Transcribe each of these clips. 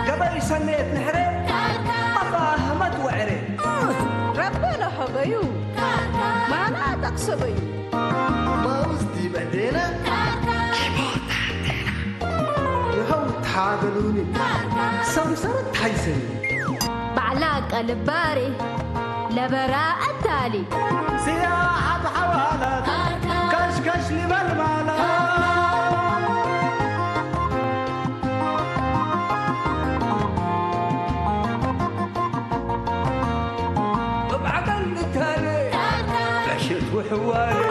ገበይ ሰነየት ንሕረ ኣባ ህመት ወዕረ ረበ ለሀበዩ ማና ጠቅሰበዩ ማውዝ ዲበ ዴና ይኸው ተሓገሉኒ ሰምሰረት ሓይሰኒ ባዕላ ቀልባሪ ለበራ ኣታሊ ስያ ሓብ ሓዋላት ካሽካሽ ሊበልባላ እብዓቀን ንታለ ዕሸት ውሕዋለ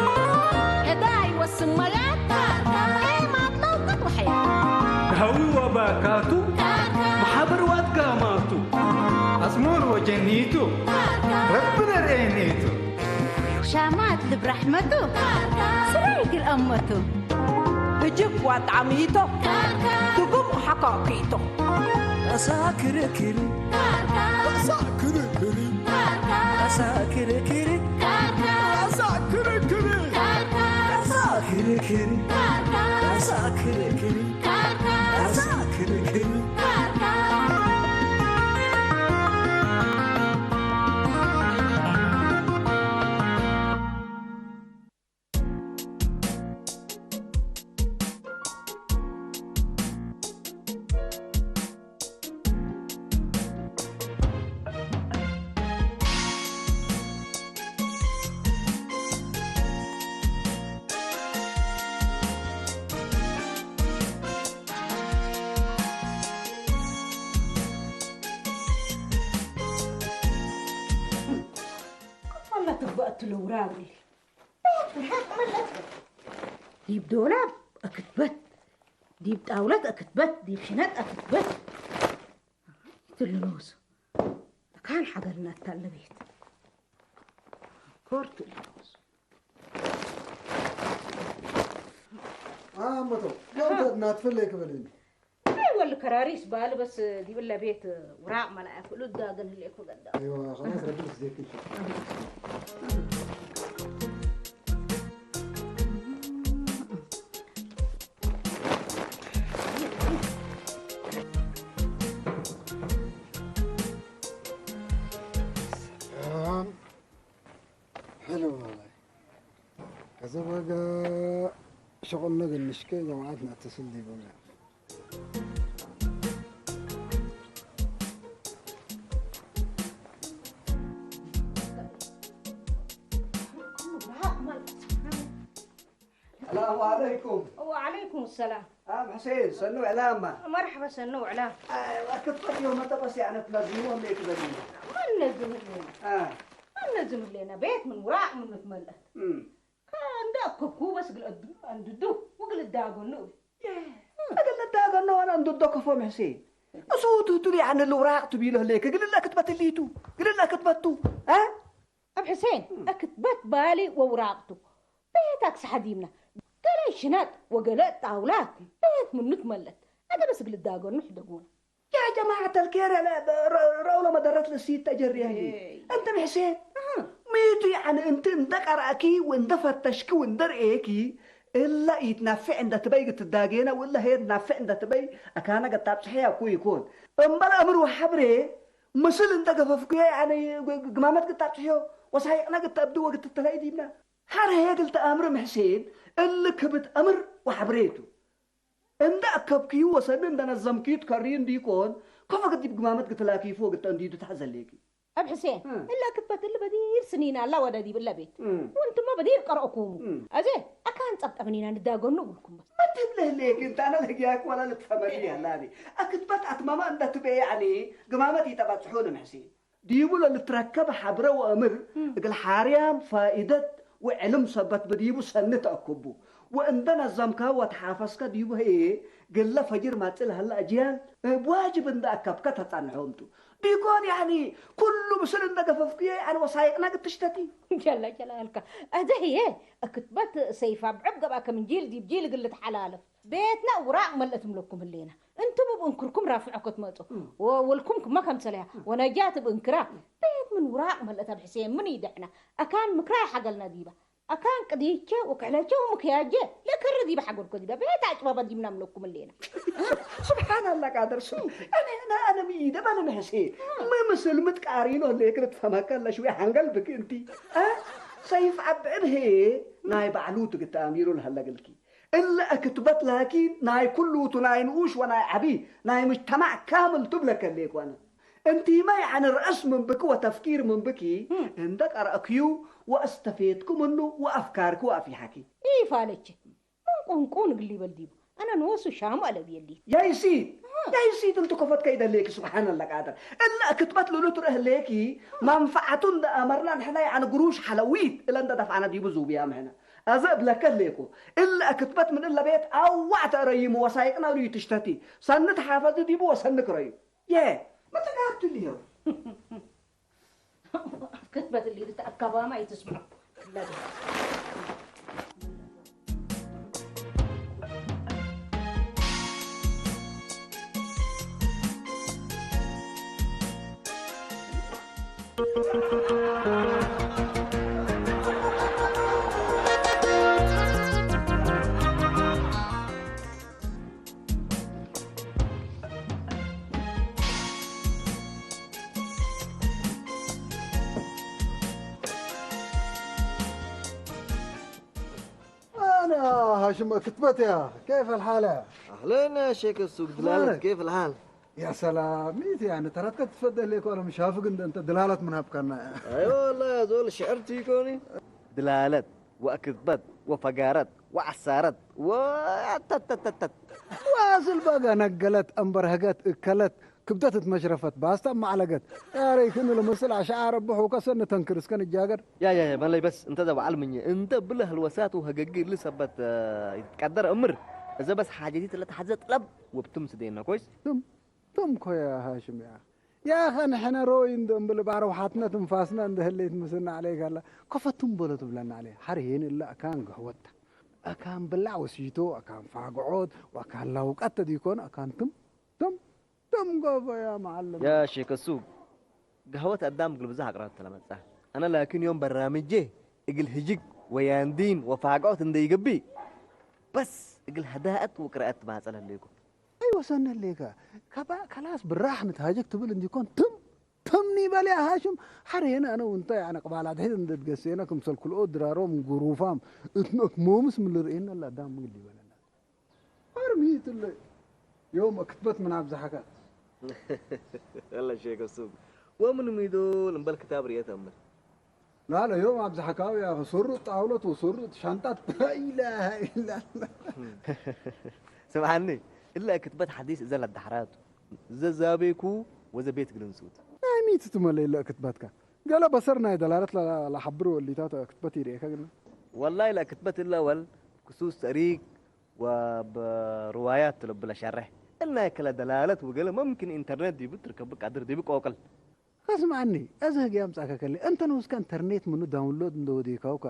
እዳ ይወስን መላት ኤማት ለውቀት ውሐያ ሃዊ ወባካቱ ማሓበር ዋት ጋማቱ ኣጽሙር ወጀኒቱ ረቢ ነርኤኒቱ ሻማት ልብ ራሕመቱ ስራይ ግል ኣመቱ ብጅብ ዋጣሚቶ ትጉም ሓካኪቶ ኣሳ ክርክሪ ኣሳ ክርክሪ ኣሳ ክርክሪ ኣሳ ክርክሪ ኣሳ ክርክሪ ኣሳ ክርክሪ ኣሳ ክርክሪ ኮፋላ ትግባእ ትለውራ ብሊ ዲብ ዶላብ ኣክትበት ዲብ ጣውለት ኣክትበት ዲብ ሽነጥ ኣክትበት ትልኖስ ካን ሓገርና እታለቤት ኮር ትልኖስ ኣመቶ ከምተ እናትፈለይ ክበልኒ ወል ከራሪስ ባል በስ ዲብለ ቤት ውራቅ መላእክ ሉዳ ግን ህሌኩ ገዳ ايوه خلاص ربي يخزيك ان شاء الله حلو والله كذا بقى شغلنا بالنشكة جماعتنا اتصل دي بقى السلام عليكم. وعليكم السلام. عم حسين، سنو علامة. مرحبا سنو علام. آه، كنت يوم تبس يعني تنزلوهم ليك بدينا. ما ننزلهم لنا. آه. ما ننزلهم لنا. بيت من وراء من متملت. امم. كان ده كوكو بس قل أدو، أندو، وقل الداغون نو. قل الداغون نو أنا أندو دوكو فوم حسين. أسو تو تولي عن الوراق تبيله ليك. قل الله كتبت اللي تو. قل الله كتبت تو. ها؟ ኣብ ሕሴን እክትበት ባሊ ወውራቅቱ ቤት ኣክስሓ ዲምና ገለ ሽነጥ ወገለ ጣውላት ቤት ምኑት መለት ኣገበስ ግልዳገኑ ሕደጉና يا جماعة الخير رولة ما درت للسيد تجري هي أنت محسين ميتو يعني أنت اندقرأكي واندفتشكي واندرئيكي إلا يتنفع عند تبيك تداقينا ولا هي تنفع عند تبي أكانا قد تابسحي أكو يكون أمبر أمر وحبري ምስል እንተ ገፈፍኩዮ ኣነ ግማመት ግታብጽሕዮ ወሳይቕና ግተእብዲ ወግትተላይ ዲብና ሓረ ሄግል ተኣምር ምሕሴን እልክብት ኣምር ወሓብሬቱ እንደ ኣከብክዩ ወሰኒ እንደ ነዘምክዩ ትከርዩ እንዲኮን ከፈ ግዲብ ግማመት ግትላኪፎ ግተ እንዲዱ ተሕዘሌኪ ኣብ ሕሴን እላ ክትፈትል በዲር ስኒና ኣላ ወደ ዲብ እላ ቤት ወንትሞ በዲር ቀረእኩሙ ኣዜ ኣካን ጸብጠብኒና ንዳገኑ እብልኩም በስ መትብለ ህሌኪ እንታና ለጊያክ ወላ ልትፈመኒ ያላኒ ኣክትበት ኣትማማ እንዳ ትበየ ያኒ ግማመት ይጠባጽሑ ንምሕሲ ዲቡ ለልትረከብ ሓብረ ወእምር እግል ሓርያም ፋኢደት ወዕልም ሰበት ብዲቡ ሰኒ ተአኩቡ ወእንደ ነዘምካ ወተሓፈስከ ዲቡ ህየ ግለ ፈጅር ማጽእ ለሀለ አጅያል እብ ዋጅብ እንደ አከብከ ተጸንሖምቱ ዲኮን ያኒ ኩሉ ምስል እንደ ገፈፍኩየ ያኒ ወሳይቅና ግትሽተቲ ጀላ ጀላ ያልካ አደ ህየ እክትበት ሰይፋ ብዕብ ገብአ ከምንጂል ዲብ ጂል እግል ልትሓላለፍ ቤትና ውራቅ መልእትም ለኩም ህሌና انتم بانكركم رافعكم تمطوا. و- والكم كما كم سليها ونجات بانكرا. بيت من وراق ملأت بحسين من يدحنا. اكان مكراي حق النديبه. اكان قديتشه وكحلتشه ومكياجه. لكر ديبه حق الكذبه بيت عجبه بدي من املكم اللينا. سبحان الله قادر سو. انا انا انا ميده بلا نحسي. ما مثل متقارينه اللي كنت فهمك الله شوي حنقلبك انت. ها؟ سيف عبد هي ناي بعلوت قلت اميرو لهلا قلكي. እለ እክትበት ላኪን ናይ ኩሉ ቱ ናይ ንኡሽ ወናይ ዓቢ ናይ ምጅተማዕ ካምል ትብለከ ሌክ ዋነ። እንቲመ ያዕኒ ርእስ ምን ብኪ ወተፍኪር ምን ብኪ እንደ ቀረእክዩ ወእስተፌድኩ ምኑ ወአፍካርኪ ወአፊሓኪ። ኢፋለች ምን ቁንቁን ግሊ በልዲቡ አነ ንወሱ ሻሙ አለብ የሊ። ያይሲ ያይሲ ትልቲ ኮፈት ከይደሌኪ ስብሓን ለቃደር እለ ክትበት ልሉ ትርእ ሌኪ መንፈዓቱ እንደ አመርና ንሕና ያዕኒ ግሩሽ ሓለዊት እለ እንደ ደፍዓና ዲቡ ዙብያ ምህነ። أزا بلكل ليكو. إلا أكتبت من إلا بيت أو وعت أريم وسايقنا لي تشتتي. سنة حافظ ديبو وسنك ريم. يه. ما تقعدت اليوم. كتبت اللي بتأكبها ما يتسمع. أنا هاشم كتبت يا أخي، كيف الحال يا أخي؟ أهلين يا شيخ السوق دلالة، كيف الحال؟ يا سلام، ميت يعني ترى كتفضل لك ولا مشافق أنت، أنت دلالة من هبكنا. أيوة والله يا زول شعرت يكوني. دلالة وأكذبت وفقارت وعسارت و تت- تت- تت- تت. واصل بقى نقلت أنبرهقت أكلت ክብደት እት መሽረፈት ባስታ ማዕለገት ያረይ ክን ለመስል አሽዓ ረብሕ ወከሰ ንተንክር እስከ ንጃገር። ያያያ መለይ በስ እንተ ዘበዓል ምኘ እንተ ብለ ህልወሳት ወሀገጊ እሊ ሰበት ይትቀደር እምር እዘ በስ ሓጀቲት ለተሐዘ ጥለብ ወብትም ስደየና ኮይስ። ትም ትም ኮያ ሃሽም ያ ያኸ ንሕነ ሮይ እንደ እምብል ባረውሓትነ ትንፋስነ እንደ ህለይት ምስና ዓለይ ካላ ከፈቱም በሎ ትብለና ዓለይ ሓር ሄን እለ አካን ገህወታ አካን ብላዕ ወሲቶ አካን ፋግዖት ወአካን ላውቀት ተዲኮን አካን ትም ትም ትም ጎፎ ያ መዓልም። ያ ሼክ እሱ ገህወት አዳም እግል ብዛሕ አቅራት ተለመጻ። አነ ላኪን ዮም በራምጄ እግል ህጅግ ወያንዲን ወፋግዖት እንደ ይገብእ በስ እግል ሀዳአት ወቅራአት ማጸ ለሌኮ። አይ ወሰነ ሌከ ከባ ከላስ ብራህ ንትሃጀክ ትብል እንዲኮን ትም ትምኒ በል ያ ሃሽም። ሐሬነ አነ ወንተ ያነ ቅባል አድሒት እንደ ትገሴነ ክምሰል ኩልኦ ድራሮም ጉሩፋም እትኖት ሞምስ ምን ልርእየነ ለአዳም ምግል ይበለና። አርሚትለ ዮም ክትበት ምን አብዝሓካ። አለ ሼክ እሱ ወምን ሚዶ ልምበል ክታብ ርየት አምር ላለ ዮም አብዝሓካ ያኸ ሱሩጥ ጣውለት ወሱሩጥ ሻንጣት ላኢላሃ ኢላላ። ስምዓኒ እለ ክትበት ሓዲስ እዘ ለዳሕራቱ ዘዛቤኩ ወዘ ቤት ግልንሱት ናይ ሚት ትመለይ እለ ክትበትካ ገለ በሰር ናይ ደላለት ለሓብር ወሊታት ክትበት ይርእየካ ግና ወላይ ለክትበት እለ ወል ክሱስ ተሪክ ወብርዋያት ትለብለ ሸርሕ እልና ከለ ደላለት ወገለ መምክን ኢንተርኔት ዲቡ ትርከብ ቃድር ዲቡ ቆቅል ከስምዓኒ፣ እዚ ህግያ ምጻእካ ከለ፣ እንተ ንውስካ ኢንተርኔት ምኑ ዳውንሎድ እንደ ወዴካው ከ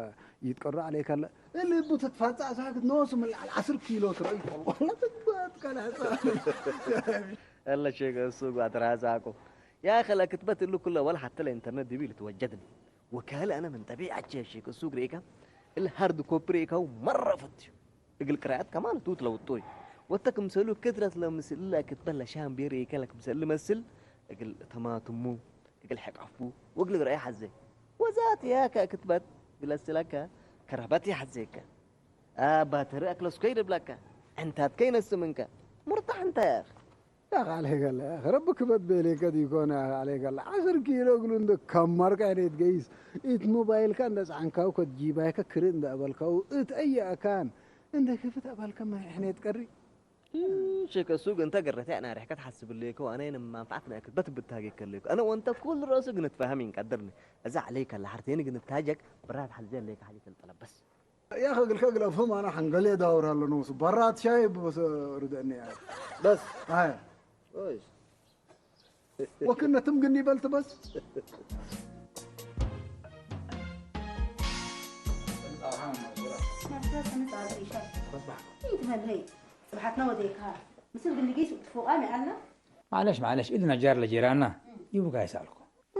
ይትቀሩ ዓለይካ ኣለ። ልቡ ትትፋጻእ ሳክት ኖሱ ምን ለዓል ዓስር ኪሎ ትረእይ ቆልቆል ትግባት ከለ ህጻን። እለ ሸገ እሱ ጓት ራዛቆ። يا أخي الأكتبت اللي كله ولا حتى الإنترنت دي بيلي توجدني. وكالي أنا من طبيعة شيء السوق ريكا الهارد كوبي ريكا ومرة فتش. እግል ቅራኣት ከማን ቱ ትለውጦይ። ወተ ክምሰሉ ክትረት ለምስል እላ ክትበለ ሻምቤር የከለ ክምሰል ልመስል እግል ተማትሙ እግል ሕቀፉ ወእግል ግረአይ ሐዘ። ወዛት ያከ ክትበት ግለስለከ ከረበት ይሐዘከ። ባተሪ አክለስኮ ይደብለከ። ዕንታትከ ይነስ ምንከ። ሙርታሕ እንተ ያኽ። يا أخي عليك الله يا أخي ربك بد بيليك قد يكون يا أخي عليك الله عشر كيلو يقولون ده كم مرة كان يتقيس إت موبايل كان ده عن كاو كد جيباي ككرين ده أبل كاو إت أي أكان إن ده كيف تقبل كم إحنا يتقري شيك السوق انت قررت انا رح كتحسب ليك وانا انا ما نفعت لك بت بتاجي كليك انا وانت كل راسك نتفاهم ينقدرني اذا عليك الله حرتين نتاجك برات حزين ليك حاجه تنطلب بس يا أخي قلت لك أفهم أنا حنقلي داور هلا نوس برات شايب بس ردني يعني. بس هاي كويس وكنا تم قني بلت بس مرحبا، أنا سعد عيشة. إيه، تمام، هي. صبحتنا وديك، ها. ምስል ግልጊስ ትፎቃ ሚዓልና። ማለሽ ማለሽ፣ ኢሉ ነጃር ለጀራና። ይቡ ጋይስ ኣልኩ።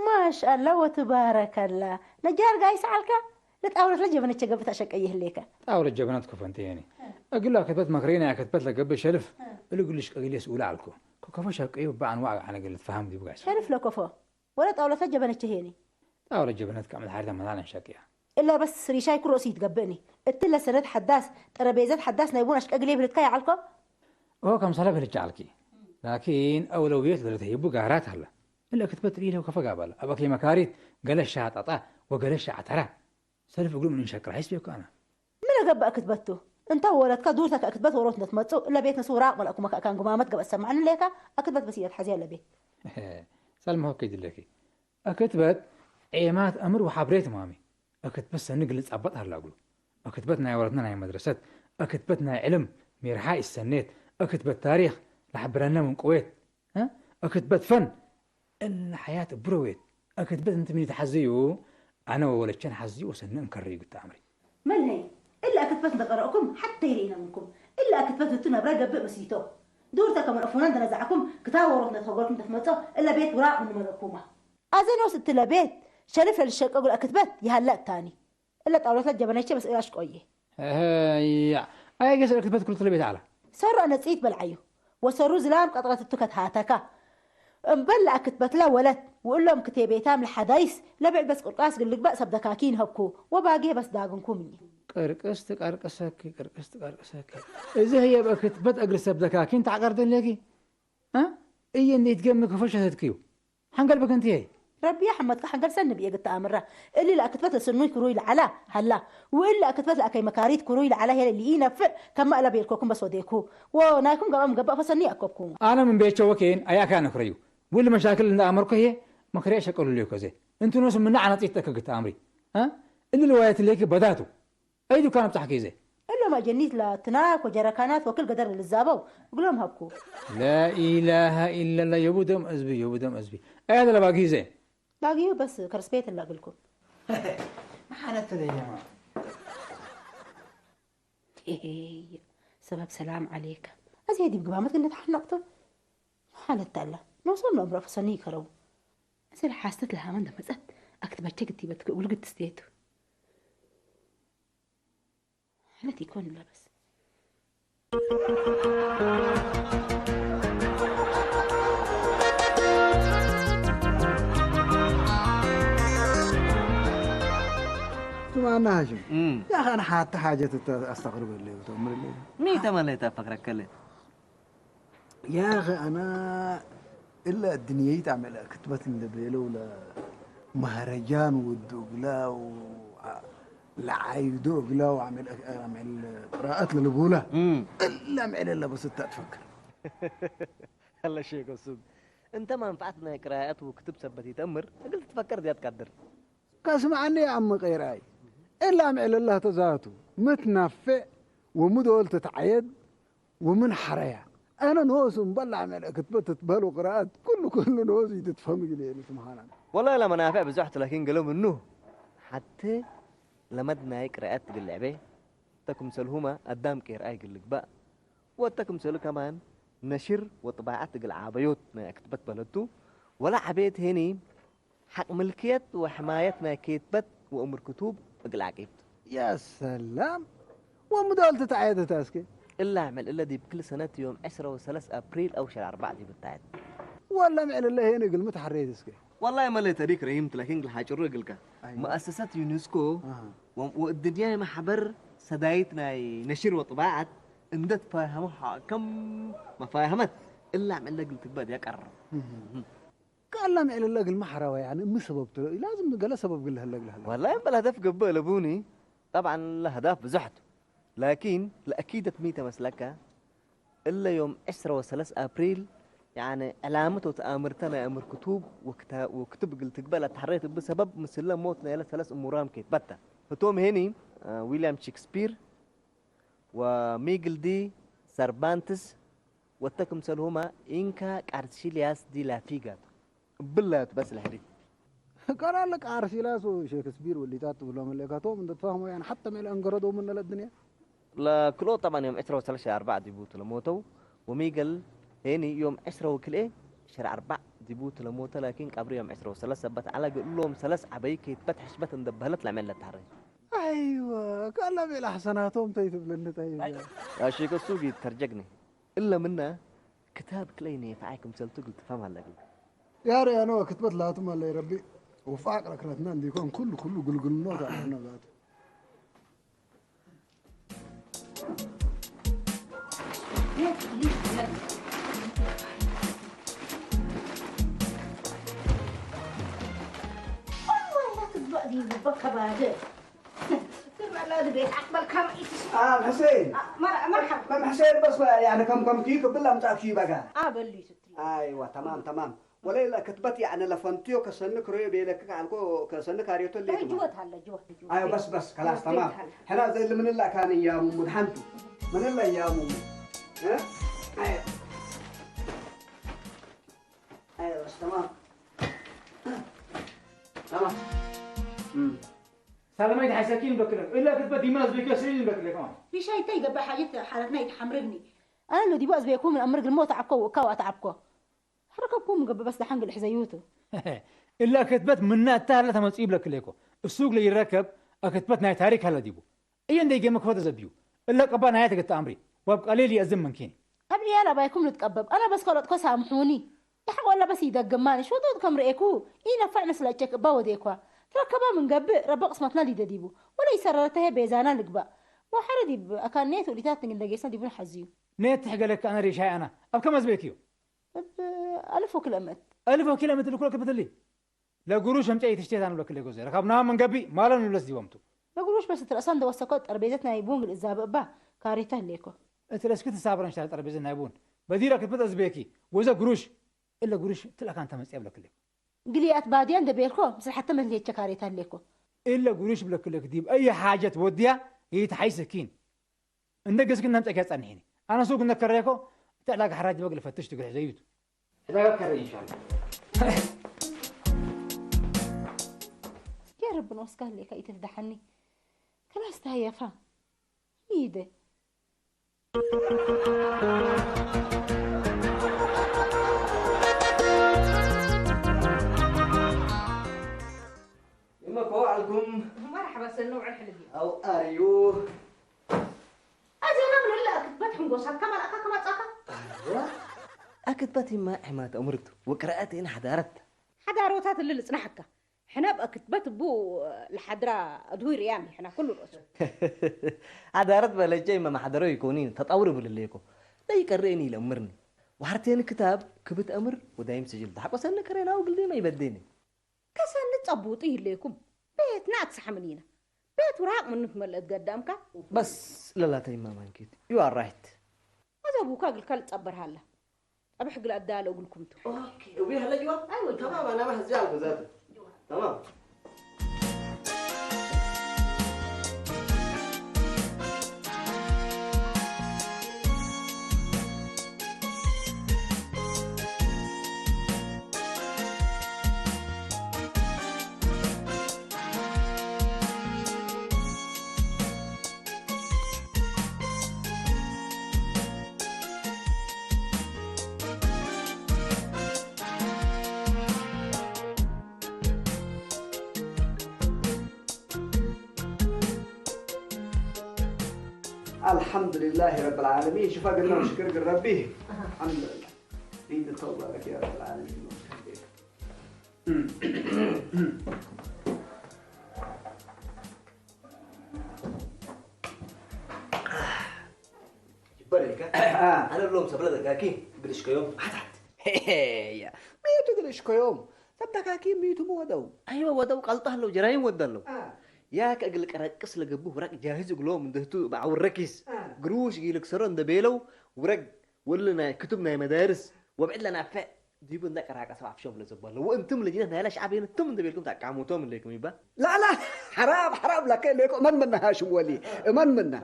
ማሻአላ ወትባረከላ። ነጃር ጋይስ ኣልካ? ለጣውለት ለጀበነቸ ገብታ ሸቀ ይህሌከ። ጣውለት ጀበነት ኮፈንት የኒ። እግላ ክትበት መክሬና ክትበት ለገብእ ሸልፍ። እሉ ግልሽ ቀግሌስ ውላ ኣልኩ። ኮኮፎ ሸቀዩ በኣን ዋዕ ዓነ ግልት ፈሃም ዲቡ ጋይስ። ሸልፍ ለኮፎ። ወለ ጣውለት ለጀበነቸ ሄኒ። ጣውለት ጀበነት ከዕመል ሓሪታ መላለን ሸቅያ። እለ በስ ሪሻይ ኩሮሲ ይትገብእኒ። እትለ ሰነት ሓዳስ፣ ጠረቤዘት ሓዳስ ናይ ቡን ኣሽቀግሌ ብልትካ ይዓልኮ? እሆ ከም ሰለፍ ልቻ ኣልኪ። ላኪን ኣውለውየት ለተሂቡ ጋራት ኣለ። እለ ክትበት ኢለ ከፈጋ ባለ። ኣብ ኣክሊ መካሪት ገለ ሻጣጣ ወገለ ሻዕተራ። ሰልፍ እግሉ ምን ሸቅራ ሒስቤኩ ኣና። ምን ገባእ ክትበቱ? እንተ ወለድካ ዱርታ ከእክትበት ወሮት እንደትመጹ፣ እለ ቤት ነሱ ራቅ መለእኩመ ከእካን ጉማመት ገበእ ሰማዕኒ ሌካ፣ ኣክትበት በስ እያት ሓዚያ ለቤት። ሰልሚ ሆከ ይድለኪ። ኣክትበት ዔማት ኣምር ወሓብሬት ማሚ። ኣክትበት ሰኒ ግልጽ ኣባጥ ሃላ እግሉ። ኣክትበት ናይ ወረትና ናይ መድረሰት፣ ኣክትበት ናይ ዕልም ሚርሓ ይሰኔት፣ ኣክትበት ታሪኽ ለሓብረነ ምን ቅዌት፣ እ? ኣክትበት ፈን እለ ሓያት ብረዌት። ኣክትበት እንት ምን ይትሓዝዩ፣ ኣነ ወወለቸን ሓዝዩ ወሰኒ እንከርዩ ግታ ኣምሪ። መልሀይ፣ እለ ኣክትበት እንደቀረእኩም ሓተ ይርኢነ ምንኩም። እለ ኣክትበት እቱ ነብረ ገብእ መሲቶ። ዱርተ ከመን ኣፉና እንደነዛዕኩም ክታብ ወሮት ነተኸጎልኩም ተትመጾ፣ እለ ቤት ውራቅ ምንመረእኩማ። ኣዘኖስ እትለ ቤት ሸልፍ ለልሸቀጉል ኣክትበት ይሃለ እታኒ። እለ ጣውለትለ ጀበነቼ በስ እራሽ ቆየ። እህ፣ ያ። ኣየ ገሰ ክትበት ክልተ ቤት ኣላ። ሰሩ ኣነጽይት በልዓዩ። ወሰሩ ዝላም ቀጥረት እቱ ከትሃተካ። እምበል ለኣክትበትላ ወለት፣ ውእሎም ክቴቤታም ለሓዳይስ፣ ለብዕል በስ ቁርቃስ ግልግባእ ሰብ ደካኪ ይንሀብኩ፣ ወባጌ በስ ዳግንኩም እየ። ቅርቅስ ትቀርቅሰኪ፣ ቅርቅስ ትቀርቅሰኪ። እዚ ህየ በክትበት እግሪ ሰብ ደካኪን ታዕቀርደለኪ? እ? እየ እንዴት ገሚ ክፈሸተትክዩ? ሓንገል በከንትየይ። ረቢ ሓመድካ ሓንገል ሰኒ ብየ ግተኣምራ። እሊ ለኣክትበት ለስኑይ ክሩይ ለዓላ ሃላ። ውእል ለኣክትበት ለኣከይ መካሪት ክሩይ ለዓላ ሄለ ልኢ ነፍዕ ከማ እላ ቤልኮኩም በስ ወዴኩ። ወ ናይኩም ገባም ገባእ ፈሰኒ ኣኮብኩም። ኣነ ምን ቤቸ ወኬን ኣያካ ነክረዩ። ውል መሻክል እንዳ ኣመርኮ ሄ መክሪያ ሸቀሉ ልዮ ከዘ። እንቱ ኖስ ምና ዓናጺት ተከ ግተኣምሪ። እ? እሊ ልዋየት ሌኪ በዳቱ። ኣይ ዱካን ኣብጻሕኪ ዘ። እሎም ኣጀኒት ላትና ኮጀረካናት ወክል ገደር ልዛበው እግሎም ሀብኩ። ላኢላሃ ኢለላ የቡ ደም እዝቢ፣ የቡ ደም እዝቢ። ኣያ ደለባ ጊዜ። ላጊዩ በስ ከርስቤት እላግልኩም። መሓነት ተደየማ። ኤሄ፣ ሰበብ ሰላም ዓሌከ። ኣዚ ዲብ ግባመት ግን ተሓነቅቱ። ሓለት ኣላ። ነውሶም ነብረ ፈሰኒ ይከረው። እዚ ለሓስተት ለሃመን ደመጸት። ኣክትበቸ ግቲበት ክእጉል ግትስቴቱ። ሓለት ይኮን ለበስ። ثم أنا هاشم. እም። يا أخي، أنا حتى حاجة تت-، أستغرب اللي بتأمر اللي. مين تمليت أفكرك كله؟ يا أخي، أنا إلا الدنيا تعمل كتبت اللي بيلو لا مهرجان ودوغلا و لعايدو غلا وعمل، عمل قراءات للبولا. እም። إلا عمل إلا بس تتفكر. هلا شيء قصد. أنت ما نفعت إنك قراءات وكتب سبتي تأمر، قلت تفكر زياد قدر. كاسمعني يا عم قيراي. إلا عمل الله تزاتو. متنفع ومدول تتعيد ومن حريا. أنا نوس مبلع من كتبت تبالو قراءات. كل، كل نوس يتفهم لي سبحان الله. والله لا منافع بزحت، لكن قالوا منه. حتى لمدنا قراءات قلعبه. تكم سلهما قدام قير آي قلق بقى. وتكم سلو كمان نشر وطباعة قلعابيوت ما كتبت بلدتو. ولا عبيت هني حق ملكية وحماية ناكيتبت وأمر كتوب أقل عقيبت. يا سلام. ومدال تتعيد تاسكي. إلا أعمل إلا دي بكل سنة يوم عشرة وثلاث أبريل أو شهر أربعة دي بتاعت. ولا معل الله هنا قل متحريت اسكي. والله ما لي تاريخ رحيم، لكن قل حاجة روح قلك. أيوة. مؤسسة يونسكو أها. و-، والدنيا محبر سدايتنا نشر وطباعة. اندت فاهمها كم ما فاهمت. إلا أعمل إلا قل تقبل يا قرر. مهم. كلام إلى الله قل ما حروا، يعني، مش سبب تلو-، لازم قال سبب قل هلا، قل هلا. والله بلا هدف قبل أبوني. طبعًا الأهداف بزحت. لكن لأكيد ميتة مسلكة. إلا يوم عشرة وثلاث أبريل، يعني، علامته تآمرتنا أمر كتب وكتا-، وكتب قل تقبل تحريت بسبب مثل موتنا إلى ثلاث أمورام كيت بتا. فتوم هني، آه، ويليام شكسبير، وميغل دي سيرفانتس، ወተክምሰልሁማ ኢንካ ቃርሲልያስ ዲ ላፊጋት። ብላያት በስ ለሕሪ። ቀራለ ቃርሲላስ ወሼክስፒር ወሊታት ትብሎም ኣለካቶም እንደ ተፋህሞ ያን ሓተ ሜለ እንገረዶ ምን ለድንያ። ለክልኦ ጠባን እዮም ዕስራ ወሰለስተ ኣርባዕ ዲቡት ለሞተው። وميغل هيني يوم عشرة وكلئ شهر أربع ديبو تلموت لكن قبر يوم عشرة وثلاثة سبت على قلوم ثلاث عبي كيتبت حشبت اندبهلت لعمل للتحري. ኣይወ ካላ ቤላ ሓሰናቶም ተይትብለኒ ጠይብ። يا شيخ السوقي ترجقني إلا منا كتاب كليني فعيكم سلتو قلت فهم هلا قلت. ያር ያኖ ክትበት ላቱም ኣለይ ረቢ ውፋቅ ረክረትና እንዲኮን ኩሉ ኩሉ ጉልጉልኖ ታዕና ዛቱ حسين مم حسين بس يعني كم كم كيف كبل امتاك شي بقى ايوه تمام تمام ولا لا كتبت يعني لفنتيو كسنك ريو بيلك كالكو كسنك اريوتو اللي جوت هلا جوت ايوه بس بس خلاص تمام هنا زي اللي من الله كان يا مو مدحنتو من الله يا مو ها ايوه ايوه بس تمام تمام امم سلامي حسكين بكلك الا كتبت ديماز بكسرين بكلك اه في شيء تيجا بحاجه حالتنا يتحمرني انا اللي دي بقى زيكم من امرك الموت عبكو وكاو اتعبكو حرككم قبل بس دحنق الحزيوتو إلا كتبت منا تهلا تمس إبلا كليكو السوق لي يركب أكتبت ناي تاريخ هلا ديبو إيه ندي جيم كفت زبيو إلا قبا نهاية كتامري واب قليل يأزم من كيني أبي يلا بايكم نتقبب أنا بس خلط كو سامحوني يحق ولا بس يدقماني شو دود كم رئيكو إينا فعنا سلا تشك با وديكوا تركبا من قبل ربق اسمتنا لي دديبو ولا يسررته بيزانا لقبا وحردي أكان نيت وليتات نقل دقيسنا ديبون حزيو نيت تحقلك أنا ريشاي أنا أب كم أزبيكيو ألف وكلمة ألف وكلمة اللي كلك بتلي لا قروش هم تعيش تشتي ثاني ولا كل جوزي ركبناها من قبي ما لنا نلس ديومتو لا قروش بس ترى أصلا دوسكوت تربيزتنا يبون الإزابة با كاريته ليكو أنت لسكت السابرن شال تربيزنا يبون بديرك بتز بيكي وإذا قروش إلا قروش تلقى أنت مسيب لك ليكو قليات باديان دبيركو مثل حتى من ليتش كاريته ليكو إلا قروش بلك لك ديب أي حاجة توديها هي تحيسكين እንደ ገዝግና ምጸኪያ ጸንሒኒ ኣነ ሱቅ እነከረየኮ እቲ ዕዳጋ ሓራጅ በግ ልፈትሽ ትግርሕ ዘዩት ዕዳጋ ከረ ኢንሻላ يا رب نوسكا لك ايتف دحني خلاص تهيفا ايده يما كو علكم مرحبا سنو عرح لدي او اريو ኣዜና ምን ህለ ኣክትበት ሕንጎሳት ከማልኣካ ከማጻካ ኣክትበት ይማ ሕማት ኣምርቱ ወቅረኣት ይን ሓዳረት ሓዳሮታት እልል ጽናሕካ ሕነብ ኣክትበት ቡ ለሓድራ ኣድሁይ ርያም ይሕና ኩሉ ርእሱ ሓዳረት በለጀ ይማ ማሕደሮ ይኮኒ ተጣውሪ ብልለይኮ ለይቀርኤኒ ይለምርኒ ወሓርቴኒ ክታብ ክብት ኣምር ወዳይም ስጅል ተሓቆሰኒ ከሬናዊ ግልዴማ ይበዴኒ ከሰኒ ጸቡጥ ይህለየኩም ቤትና ኣትሰሓምን ኢና ቤት ውራቅ ምኑ ትመልእ ትገዳምካ በስ ለላተይ ማማንኪት you are right ኣዘቡካ ግልካ ልጸበር ሃላ ጸብሕ ግል ኣዳለ እግልኩምቱ እዊ ሃለ ጅዋ ተማም ኣና ማህዚ ኣልኩ ዛቱ ተማም الحمد لله رب العالمين شفا قلنا شكر ربي الحمد لله عيد التوبة لك يا رب العالمين ይበል ኢልካ ኣነ ሎም ሰብለ ደጋኪ ግድሽከዮም ሓታት ያ መየቱ ግድሽከዮም ሰብ ደጋኪ ሚቱ ምወደው ኣይወ ወደው ቀልጦ ኣለዉ ጀራይም ወደ ኣለዉ ያ ከእግል ቀረቅስ ለገብህ ውረቅ ጃሂዝ እግሎም እንደህቱ በዓውረኪስ ግሩሽ ጊልክሰሮ እንደቤለው ውረግ ወልናይ ክቱብ ናይ መዳርስ ወብዕድ ለናፈዕ ዲቡ እንዳ ቀራቀሰ ኣፍሾም ለዘበለ ወእንቱም ለጅነት ናይላ ሸዓብ የንቱም እንደ ቤልኩም ተቃሙቶም እንደይኩም ይባል ላላ ሓራብ ሓራብ ላከ ለይኮ መን መና ሃሽም ወሊ መን መና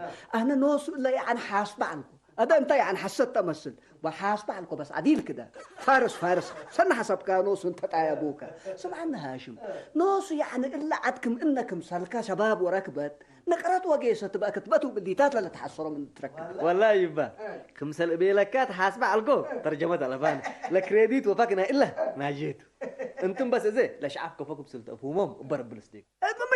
ኣነ ኖሱ ለይ ኣነ ሓስባ ኣልኩ أدا أنت يعني حسدت أمثل. وحاسب على الكبس عديل كده. فارس، فارس. سنة حسب كانوس وانت طايبوك. سمعنا هاشم. نوس يعني إلا عدكم إنكم سلكة شباب وركبت. نقرت وقيسة تبقى كتبته بالديتات لا تحصروا من تركب. والله يبا. كم سل بيلكات حاسبة على الجو. ترجمة على فان. لا كريديت وفاكنا إلا ناجيت. أنتم بس إزاي؟ لا شعب كفاكم سلت أفهمهم وبرب السديك.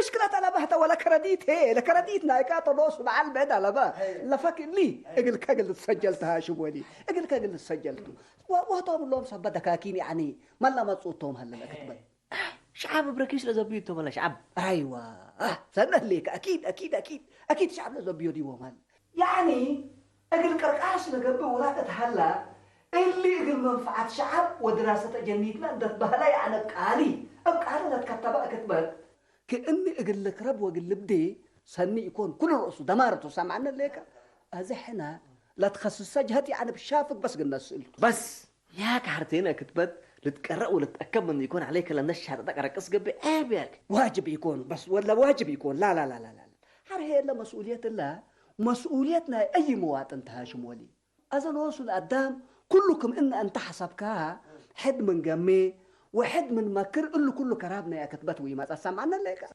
مشكلة أنا بهتا ولا كريديت هي. لا كريديت نايكا تدوس مع البيت على با. لا فاكر لي. اقل كاقل سجلتها شو ولي. اقل كاقل سجلته. وهتوم اللهم صبا دكاكين يعني. ما لا ما تصوتهم هلا كتبت. شعب بركيش لزبيو توم ولا شعب. أيوة. آه، سنة ليك. أكيد، أكيد، أكيد. أكيد شعب لزبيو دي ومال. يعني، أقل كركاس لقبل ولا تتهلا. اللي أقل منفعة شعب ودراسة جنيتنا عند بهلا يعني بقالي. بقالي لا تكتبها كتبت. كأني أقل لك رب وأقل لبدي. سني يكون كل رأسه دمارته سامعنا ليك. أزحنا. لا تخصص جهتي يعني بشافك بس قلنا سئلته. بس. ياك حرتين كتبت لتقرأ ولتأكد من يكون عليك لنشهر دقرة قص قبي عيب ياك. واجب يكون، بس ولا واجب يكون. لا، لا، لا، لا، لا. حر هي إلا مسؤولية الله. مسؤوليتنا أي مواطن تهاشم ولي. أذن وصل الأدام كلكم إن أنت حسبكها حد من قمي وحد من مكر إلو كل كرابنا يا كتبت ويما تسمعنا لك.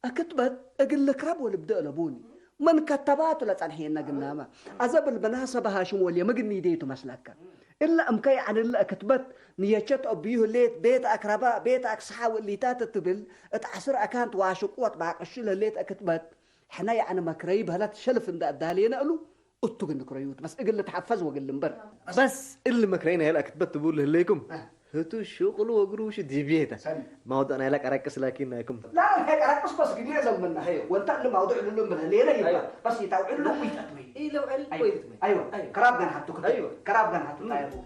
أكتبت أقول لك رب ولبدأ لبوني. من كتبات ولا تنحي إنك النامة. أزبل بناسة بهاشم ولي مقني ديتو مسلكة. إلا أمكي عن إلا أكتبت نيتشت أبيه ليت بيت أكرباء بيت أكسحة واللي تاتت تبل اتعسر أكانت واشق وات باقش ليت أكتبت. حنا يعني مكري بهلت شلف إن دالينا ألو. أتو قلنا كريوت بس أقول لك تحفز وقل لنبر. بس اللي مكرينا هلا أكتبت تبول لهليكم. هتو شغل وقروش ديبيتا. ما وضعنا لك أركس لكن نايكم. لا، لا، هيك أركس بس قلنا زمنا. وانت اللي موضوع لهم من هلينا يبقى. بس يتوعد له ويتأتمي. إيه لو عل-، أيوة. ويتأتمي. أيوة. كراب كان حتى كتب. أيوة. كراب كان حتى كتب.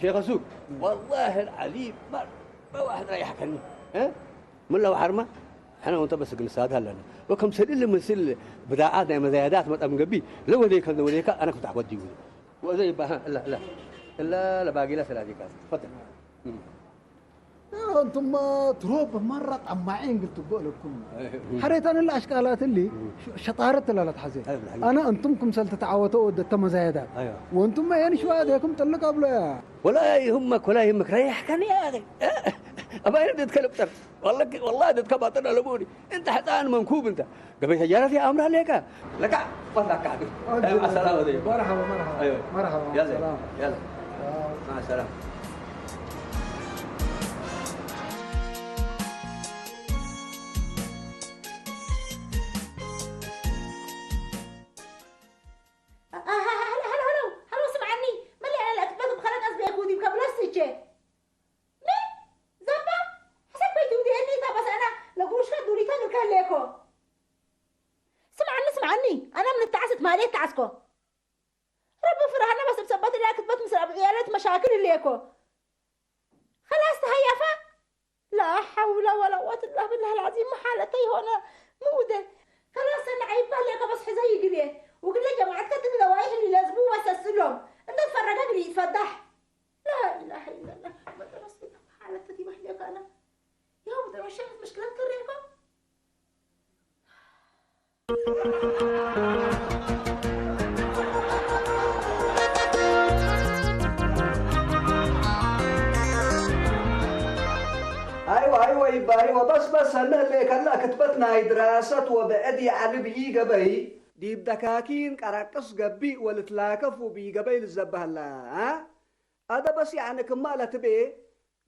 شيخ سوق، والله العليم ما، ما واحد ريحكني. ها؟ من لو حرمة؟ احنا وانت بس قلنا ساعات هلا. وكم سليل من سل بضاعات، يعني مزايدات، ما تأمن قبي. لو ذيك، لو ذيك، أنا كنت أعود ديوني. وزي بها، لا، لا. لا، لا، باقي لا سلادي كاس. تفضل. أنتم تروب مرة طماعين قلت بقول لكم. حريت أنا الأشكالات اللي شطارت لا لا تحزين. أنا أنتم كم سلت تعوتوا ودت مزايدات. وأنتم ما يعني شو هذا كم تلك قبل يا. ولا يهمك، ولا يهمك. ريح كان يا أخي. أبا يرد يتكلم تر. والله ك-، والله دتك باطل على بوري. أنت حتى أنا منكوب أنت. قبل سيارة في أمر عليك. لك، والله كعبي. أيوة، السلام عليكم. مرحبا، مرحبا. أيوة. مرحبا، يلا. سلام. يلا. مع السلامة. هلا، هلا، هلا، هلا، سمعني. ملي أنا الأكبر بخلق أزبي أكودي بكبلاس سيتشي. مي؟ زبا؟ حسب بيتي ودي أني تابس أنا لقوش كدوري تدر كهليكو. سمعني، سمعني. أنا من التعست مالي التعسكو. رب فرحنا بس بسبت لي أكتبت مسرع بعيالات مشاكل الليكو. خلاص تهيفا؟ لا حول ولا قوة إلا بالله العظيم، ما حالتي هنا مودة. خلاص أنا عيب لك بس حزي قبيه. وقل لي جماعتك تبي لوايح اللي لازمو وسسلهم. أنت تفرق قبل يتفضح. لا إله إلا الله محمد رسول الله. حالتي وحدك أنا. يا ودي وش مشكلة كريكم؟ ኣይወ ኣይወ ይባ ኣይወ በስ በስ ሰነህ ሌከላ ክትበት ናይ ድራሰት ወብዕድ ይዓልብ ይገበይ ዲብ ደካኪን ቀረቅስ ገቢእ ወልትላከፍ ውብ ይገበይ ልዘበህላ አ? አደ በስ ያዕኒ ክማ ለትቤ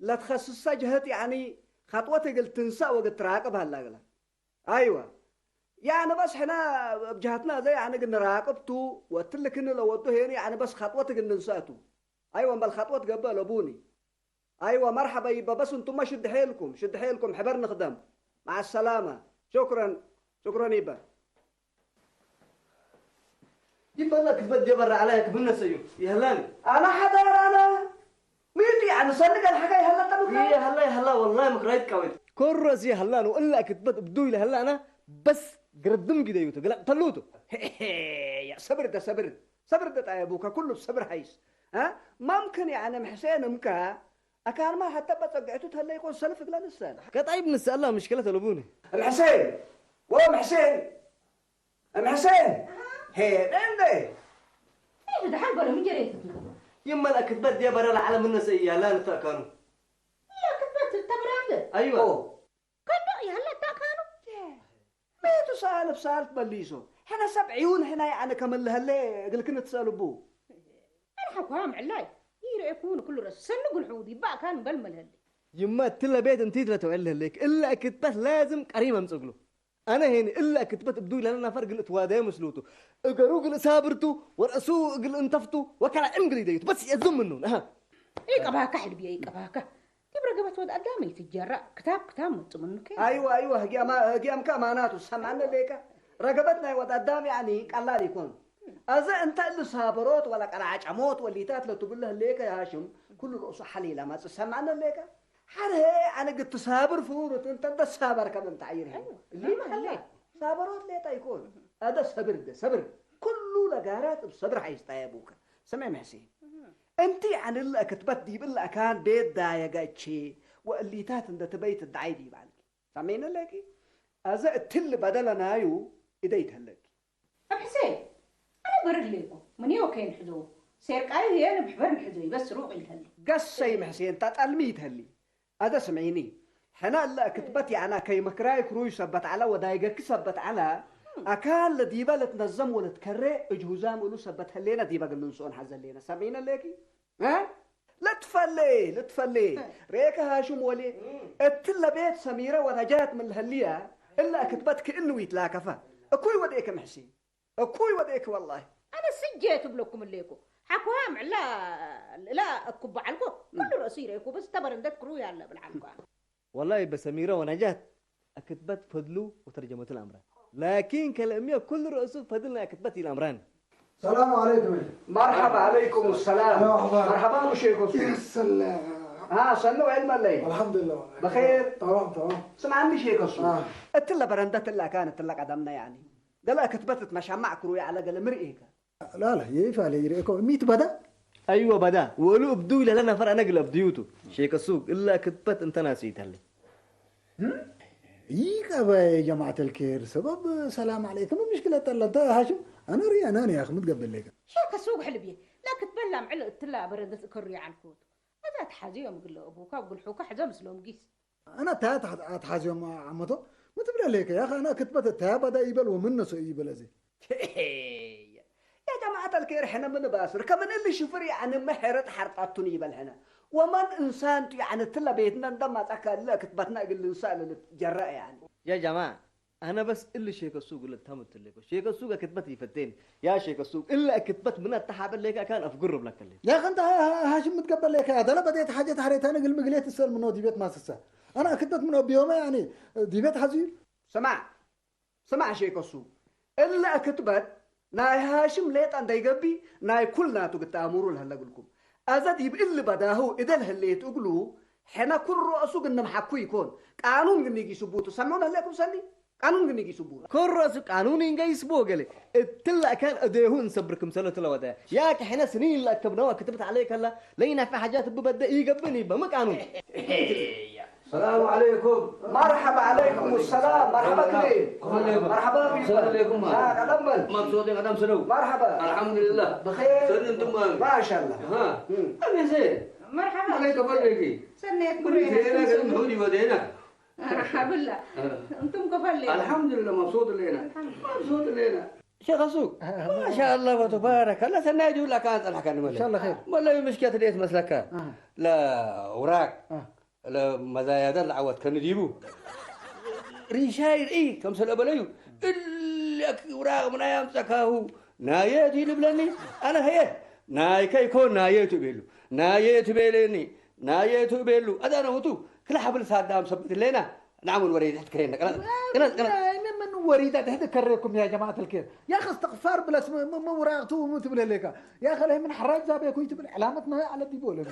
ለትኸስሰ ጀህት ያዕኒ ኸጥወት እግል ትንሰእ ወግትራቅብ ሀላ እግላ። ኣይወ። ያዕኒ በስ ሕነ እብ ጀሀትና እዘ ያዕኒ እግል ንራቅብ ቱ ወእትሊ ክኒ ለወዱ ሄኒ ያዕኒ በስ ኸጥወት እግል ንንሰእ ቱ። ኣይወ እምበል ኸጥወት ገብእ ለቡኒ። ኣይወ መርሐበ ይበ በስ እንቱመ ሽድ ሔልኩም ሽድ ሔልኩም ሕበር ንክደም። መዓ ሰላመ። ሹክረን ሹክረን ይበ። ይበለ ክትበት ጀበራ ዐለ ክብነሰዩ ይህላኒ። አነ ሐዳር አነ ሚቲ አነ ሰንቀል ሐካ ይሀለጠ ምክራ። ይሀላ ይሀላ ወላሂ ምክራይት ቃዊት። ኮሮ እዚ ይሀላኑ እላ ክትበት እብዱ ይለ ህላ አነ በስ ግርድም ግደዩቱ፣ ግለቕተሉቱ። ሄ፣ ሄ፣ ያ ሰብር ደ ሰብር፣ ሰብር ደ ጣየቡከ፣ ኩሉ ሰብር ሃይስ። አ? ማምክን ያነ ምሕሴን እምካ፣ ኣካልማ ሐተ በጸግዕቱ ተለይኮን ሰልፍ ግለ ንሰን። ከጣይብ ንሰ ኣላ ምሽክለ ተለቡኒ። እምሕሴን፣ ወ እምሕሴን፣ እምሕሴን፣ ሄ፣ ደንደ። ይህ ደሓን በሎ ምንጀሬ ትትሉ። ይመላ ክትበት ዲያ በረ ለዓለ ምነሰ እያላ ንታካኑ። ይህ ክትበት ተብራለ። ኣይዋ። ከዶ ይህለ ታካኑ። ቤቱ ሰኣልፍ ሰኣልፍ በሊሶ። ሕነ ሰብ ዕዩን ሕነ ያነ ከመልሀለ እግልክን ትሰልቡ። ኣነ ሓኳ ምዕላይ ይርኤኩ ንኩሉ ረሱ ሰኒ ጉልሑ ይባእካን በል መልሀለ። ይማ እትለ ቤት እንቲት ለተውዕል ህሌክ እላ ክትበት ላዝም ቀሪም ኣምጽግሉ። ኣነ ሄኒ እላ ክትበት እብዱ ይላለ ናፈር ግል እትዋደየ ምስሉቱ። እገሩ ግል ሳብርቱ ወረእሱ ግል እንተፍቱ ወከላ እም ግል ይደዩት በስ የዝም ምኑን። ኣሃ። ይቀባካ ሕልብየ ይቀባካ። ቲብረ ገበት ወድ ኣዳም ይትጀራ ክታብ ክታብ መጽ ምንከ። ኣይዋ ኣይዋ ህጊያማ ህጊያምካ ማናቱ ሰማነ ሌካ። ረገበት ናይ ወድ ኣዳም ያኒ ቀላል ይኮን። ኣዘ እንተ እሊ ሳበሮት ወላ ቀራዓጫሞት ወሊታት ለትብለ ህሌከ ያሽም ኩሉ ርእሱ ሓሊላ ማጽ ሰማነ ሌካ። ሓርሄ ኣነ ግትሳብር ፍሩት እንተ ደሳበር ከም እንተ ዓይርሄ። ኣይዋ፣ ሊመ ሊመ ኸላ ሳበሮት ሌጣ ይኮን። ኣደ ሰብር ደ ሰብር ኩሉ ለጋራት እብ ሰብር ሓይስጣየ ቡከ። ሰማይ መሕሴ። እንቲ ኣነ ለእክትበት ዲብ ለእካን ቤት ዳየገቼ ወእሊታት እንደ ትበይት ዳዓይ ዲብ ኣልኪ። ሰሜነ ለኪ። ኣዘ እትል በደለናዩ እደይ ተለኪ። ኣብ ሕሴን ኣነ በርድ ለይኮ ምንዮ ከይንሕዘው ሴርቃዩ ህየ ንብሕበር ንሕዘው ይበስ ሩቅ ይልተሊ። ገሰይ ምሕሴን ታጣልሚ ይተሊ። ኣደ ስምዒኒ። ሕና እለ ክትበት ያዕና ከይመክራይ ክሩይ ሰበት ዓላ ወዳይገኪ ሰበት ዓላ ኣካል ለዲበ ለትነዘም ወለትከሬ እጅሁዛም እሉ ሰበት ህሌነ ዲበ ግንንስኦን ሓዘሌነ ሰሚዕነ ሌኪ። እ? ልትፈሌ ልትፈሌ ሬከ ሃሹም ወሌ እትለ ቤት ሰሚረ ወነጃት ምን ለህልያ እለ ክትበት ክእንዊት ላከፈ እኩይ ወዴከ ምሕሲ እኩይ ወዴክ ወላሂ። ኣነ ስጀ ትብለኩም እሌኩ ሓኮያ ምዕላ እላ እኩ በዓልኮ ኩሉ ረእሱ ይረእኩ በስ ተበረንደት ክሩ ያለ ብልዓልኳ። ወላሂ በሰሚረ ወነጃት ኣክትበት ፈድሉ ወተርጀመቱ ልኣምራን ላኪን ከለእምዮ ኩሉ ረእሱ ፈድል ናይ ኣክትበት ኢልኣምራን። ሰላም ዓለይኩም። መርሐባ ዓለይኩም ሰላም። መርሐባ ኑ ሼክ እሱ። ሰነ ወዒድ መለይ። በኸይር። ስምዓኒ ሼክ እሱ። እትለ በረንደት እላ ካን እትለ ቀደምና ያኒ ገለ ክትበት እት መሻማዕ ክሩይ ዓለ ገለ ምርኢከ። ላላ የይፋለ ይርኤኮ እሚት በዳ። አይወ በዳ ወሉ እብዱ ይለለ ነፈር አነ ግለ እብድዩቱ ሼክ እሱ እላ ክትበት እንተናሱ ይተለ። ይቀበ የጀማዓት ልኬር ሰበብ ሰላም ዓለይኩም ምሽክለት ጠለ እንተ ሃሽም አነ ሪ አናን ያክ ምትገበለይከ ሸከ ሱግ ሕልብየ ላክትበላ ምዕል እትላ በረደት እከሩ ይዓልኩት እዛ ተሓዚዮም ግለ እቡካ ጉልሑካ ሕዘ ምስሎም ጊስ አነ ታ አትሓዚዮም ዓመቶ ምትብለለይከ ያኸ አነ ክትበት እታ በዳ ይበል ወምን ነሶ ይበል እዚ يا جماعة الخير حنا من باسر كمن اللي شفر يعني محرت حرطاتون يبل حنا ومن إنسان يعني تلا بيتنا ندم ما تأكل لا كتبتنا قل إنسان اللي جرأ يعني يا جماعة أنا بس اللي شيك السوق اللي تمت اللي شيك السوق كتبت يفتين يا شيك السوق إلا كتبت من التحاب اللي كان أفقر بلك اللي يا أخي أنت هاشم متقبل لك هذا لا بديت حاجة حريت أنا قل مقليت السلم من ودي بيت ما سسا أنا كتبت من بيومي يعني دي بيت حزين سمع ስማዕ ሼክ እሱ እለ ክትበት ናይ ሃሽም ሌጣ እንደይገቢ ናይ ኩልናቱ ግተኣምሩ ለህለግልኩም። ኣዘ ዲብ እሊ በዳሁ እደል ህሌት እግሉ ሕነ ኩል ሮእሱ ግንም ሓኩ ይኮን ቃኑን ግኒጊ ስቡቱ ሰምዑ ለህለኩም ሰኒ ቃኑን ግኒጊ ስቡ ኩል ሮእሱ ቃኑን ኢንገ ይስቡ ገለ እትላ ካን እዴሁ እንሰብር ክምሰሎ ትለወጠ ያክ ሕነ ስኒ ለአከብነዋ ክትብት ዓለይ ከላ ለይናፊ ሓጃት ብበደ ኢገብን ይበ ምቃኑን السلام عليكم. مرحبا عليكم السلام، مرحبا كليل. مرحبا بك. السلام عليكم. ها، قدم بل. مبسوطين قدم سلو. مرحبا. الحمد لله. بخير. سلمتم ما. ما شاء الله. ها. مم. أنا زين. مرحبا. عليك فضلك. سنيت كل زين، أنا قلت هودي ودينا. مرحبا بالله. أنتم كفل لي. الحمد لله، مبسوط لينا. الحمد لله. مبسوط لينا. شيخ السوق. ما شاء الله وتبارك الله، سنة يجي لك أنت الحكاية. إن شاء الله خير. والله مشكلة ليت مسلكة. لا، أوراق. ለመዛያደ ለዓወት ከንዲቡ ሪሻይ ርኢ ከምሰለ በለዩ እለ ክብራ ምናይ ኣምፀካሁ ናየት ይልብለኒ ኣነ ኸየ ናይከ ይኮን ናየቱ ቤሉ ናየቱ ቤለኒ ናየቱ ቤሉ ኣዛነውቱ ክላሓብል ሳዳም ሰብት ሌና ንዓሙን ወረ ይትሕት ክሬና ቅነጥ ቅነጥ ቅነጥ ወሪዳ ድሕድ ከረኩም ያ ጀማዓት ልኬር። ያ ኸ እስትቕፋር ብለስ ም-፣ ም-፣ ምውራቕ ትውሙ ትብል ኣለካ። ያ ኸ ለይ ምን ሕራጅ ዛቤኩ ትብል ዕላመት ናይ ዓለት ይቦ ለሚ።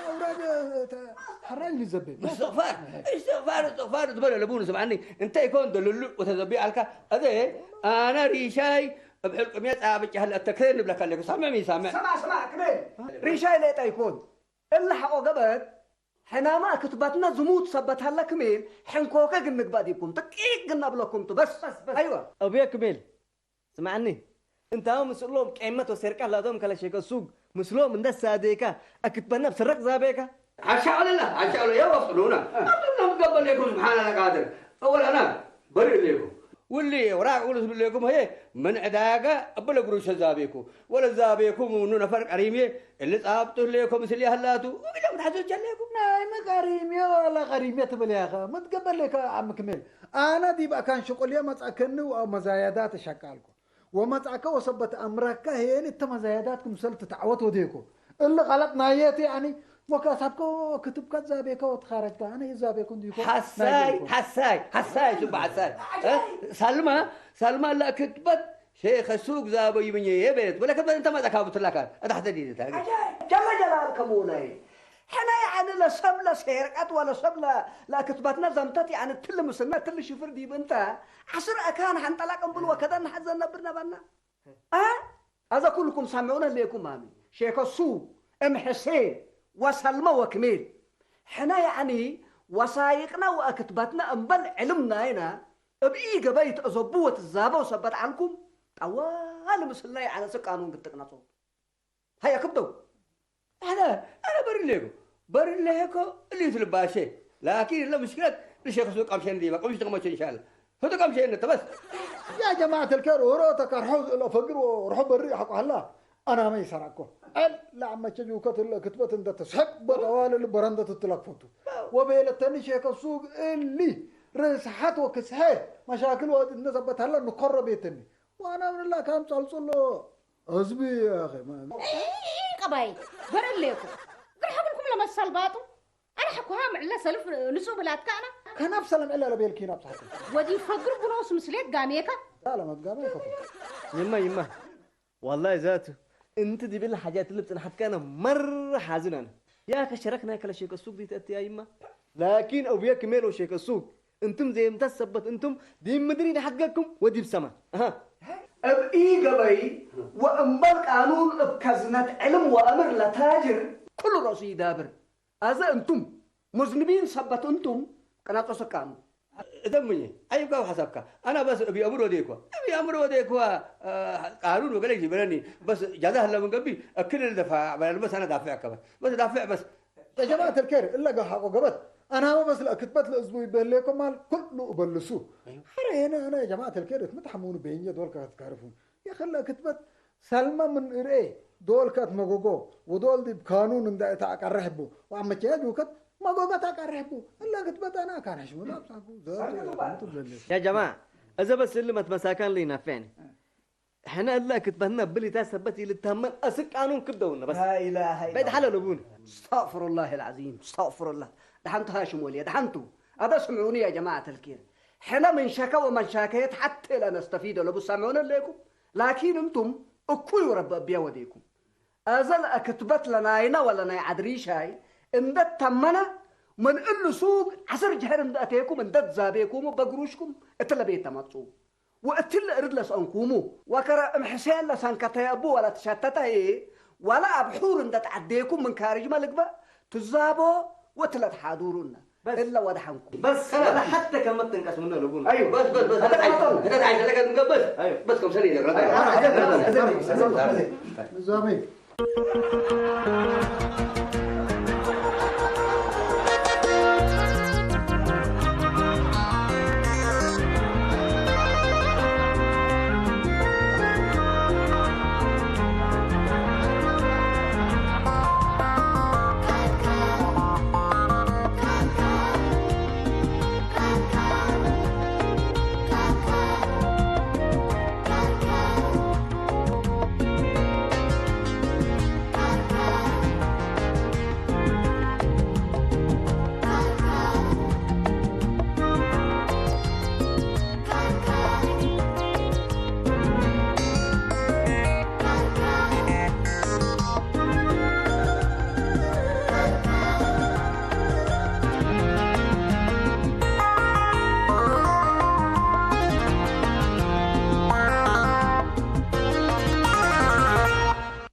ኣውራጅ፣ እ፣ ተ-፣ ሕራጅ ልዘቤ። እስትቕፋር፣ እስትቕፋር፣ እስትቕፋር ትበለ ለቡን ስምዓኒ። እንታይ ኮን ደልሉ ወተዘቢ ኣልካ። ኣዘ ኣነ ሪሻይ ኣብ ሕልቅም እየ ጻብጭ ህለ እተክሬ ንብለካ ኣለኩ። ሳምዕ ሚ ሳምዕ። ስማዕ፣ ስማዕ፣ ክብል። ሪሻይ ሌጣ ይኮን። እላ ሓቆ ገበት፣ ሕናማ ክትባትና ዝሙት ሰበት ሃላ ክሜል፣ ሕንኮከ ግን ንግባእ ዲብኩም፣ ጥቂት ግን ናብለኩም ቱ፣ በስ። በስ፣ በስ። ኣይዋ። ኣቡየ ክሜል፣ ስማዕኒ። እንታው ምስሎም ቀይመት ወሰርቃ ላቶም ከለሸከ ሱግ፣ ምስሎም እንደ ሳዴካ፣ ኣክትበና ብስረቅ ዛቤካ። ዓሻ ኦለላ፣ ዓሻ ኦለ፣ ያው ወፍጥሉና። ኣቱም ነው ገበል የኩም፣ ስብሓን አላ ቃድር። ኣወላና፣ በሪ ለይኩም። ውሊ፣ ወራቅ ውሉ ስብለኩም፣ ሄ፣ ምን ዕዳጋ፣ ኣበለ ግሩሸ ዛቤኩ። ወለ ዛቤኩም፣ ኑ ነፈር ቀሪሜ፣ እሊ ጻብጡ ለይኩም፣ ስል ያህላቱ። ወቢለ ምትሓዞ ጀለኩም። ናይ መቃሪሜ፣ ወላ ቀሪሜ ትብል ያኸ። ምትገበል ለይከ፣ ዓም ክሜል። ኣነ ዲብ ኣካን ሽቁልየ መጻከኒ፣ ወመዛያዳት ሸቃልኩ። ወመጻከ ወሰበት ኣምራካ ሄን እተ መዛያዳት ክምሰል ትተዓወት ወዴኮ። እሊ ቃላት ናየት ያኒ ወካሳብከ ክትብከት ዛቤከ ወትኻረጅካ ኣነ ዛቤኩ እንዲኮ። ሓሳይ፣ ሓሳይ፣ ሓሳይ፣ ሱባ ሓሳይ። እ? ሳልማ፣ ሳልማ ላ ክትበት ሼኸ ሱግ ዛቦ ይብኘ የቤት። ወለ ክትበት እንተ መጻካ ብትላካ። ኣታሕተ ዲታ። ጀለ ጀላል ከሙናይ። ሕና ያኒ ለሰብ ለሴርቀት ወለሰብ ለ-፣ ለክትበትና ዘምተት ያኒ ትል ምስና ትል ሽፍር ዲብ እንተ ዓስር ኣካን ሓንጠላ ቅንብል ወከደን ሓዘን ነብር ነበና። አ? ኣዘ ኩልኩም ሳምዑነ ሌኩም ማሚ። ሼከ ሱ፣ እም ሕሴን፣ ወሰልመ ወክሜል። ሕና ያኒ ወሳይቅና ወአክትበትና እምበል ዕልም ናይና እብ ኢ ገበይ ተአዘቡ ወትዛበው ሰበት ዐልኩም ጠዋል ምስልና ያነ ስቃኑን ግትቅነጾ። ሃያ ክብደው። ኣነ፣ ኣነ በርሌ እኮ፣ በርሌ እኮ እሊ ትልባሸ። ላኪን እለ ምሽክለት ንሸክሱ ቀምሸን ዲባ፣ ቀምሽ ተቀመቸ ኢንሻአላ። ህዱ ቀምሸ እንተ በስ። يا جماعة الخير، ورو تكرحو الأفقر ورحو بري حق الله. أنا ما يسرقكو. أل لا عم تجو كتل كتبت أنت تسحب بطوال البرندة تتلقفوتو. وبيلتني شيك السوق اللي رسحت وكسحه. مشاكل وقت الناس بتهلا نقرب يتني. ዋና ምንላ ካም ጸልጽሎ ህዝቢ ያኸ፣ ማን? ቀባይ፣ በረሌኩ። ግርሐብልኩም ለመሰል ባጡ። ኣነ ሐኩሃ ምዕለ ሰልፍ ንጹ ብላትካ ኣና። ከናብ ሰለም ዕለ ለቤልኪ ናብ ሳሕቲ። ወዲ ፈግር ብኖስ ምስሌት ጋሜካ። ላ ለመጋሜ ከፉ። ይማ፣ ይማ። ዋላሂ ዛቱ፣ እንቲ ዲብል ሓጃት ልብ ጽንሓትካና መር ሓዝን ኣነ። ያ ከሸረክ ናይ ከለሸከ ሱቅ ዲት ኣትያ ይማ። ላኪን ኣቡየ ክሜል ወሸከ ሱቅ። እንትም ዘይምተት ሰበት እንትም ዲብ ምድሪ ንሓገኩም ወዲብ ሰማ። ኣሃ። እብ ኢ ገበይ ወእምበል ቃኑን እብ ከዝነት ዕልም ወአምር ለታጅር ኩሉ ረእሱ ይዳብር። ኣዘ እንቱም ሙዝንቢን ሰበት እንቱም ቅናጦ ስቃኑ። እዘምኝ፣ ኣይብቃው ሓሳብካ። ኣና በስ እብ ኣምር ወዴኳ። እብ ኣምር ወዴኳ፣ እ፣ ቃኑን ወገለ ይበለኒ። በስ ጃዛ ህለ ምን ገቢ፣ እክል ልደፋዕ በላል። በስ ኣና ዳፍዕ ከበ። በስ ዳፍዕ በስ። يا جماعة الخير، إلا قهقو قبت. أنا ما بس لأكتبت لأزبو يبهليكم مال كله أبلسو. أيوه. حرى هنا أنا يا جماعة الخير، اتمتحمون بيني دول كتكارفون. يا خلا أكتبت سلمى من إرئي. دول كات مغوغو. ودول دي بقانون اندا تاك الرحبو. وعما تياجو كت مغوغو تاك الرحبو. إلا أكتبت أنا كان حشمو لا بساكو. يا جماعة، إذا بس اللي ما تمساكان لي نافعني. ሕነ እለ ክትበህነ ብሊታ ሰበት ኢልታመን እስቅ ቃኑን ክብደውነ በስ። لا إله إلا በይድ الله። ሓለ ለቡን። استغفر الله العظيم، استغفر الله። ደሓንቱ ሃሽም ወልየ፣ ደሓንቱ። ኣበ ስምዑኒ ያ ጀማዓት الخير። ሕነ ምን ሸከ ወመን ሻከየት ሓተ ላ ነስተፊደ ለቡ ሰምዑነ ለይኩም። ላኪን እንቱም እኩይ ወረቢ እብያ ወዴኩም። ኣዘ ለአክትበት ለናይና ወለናይ ዓድሪሻይ እንደ ተመነ ምን እሉ ሱቅ ዓስር ጀህር እንደ ኣቴኩም እንደ ዛቤኩሙ በግሩሽኩም እትለ ቤት ተመጽኡ። ወእትለ እርድ ለሰአንኩሙ፣ ወከረ እም ሕሴን ለሰንከተየ እቡ ወለትሸተተ ህዬ፣ ወለ አብ ሑር እንደ ተዐዴኩም ምን ካርጅመ ልግበእ ትዛቦ ወእትለ ተሓዱሩነ። በስ። እለ ወደሐንኩም። በስ፣ ከላ። ወለ ሐተ ከመት ትንቀስ ምነ ልቡን። አዩ። በስ፣ በስ፣ በስ። አተ ቀመጠን። አተ ጣይ ተለቀ ትንቀበስ። አዩ። በስ፣ ከምሰል ይደረግ። አዩ። አተ ቀመጠን። ንዛሜ።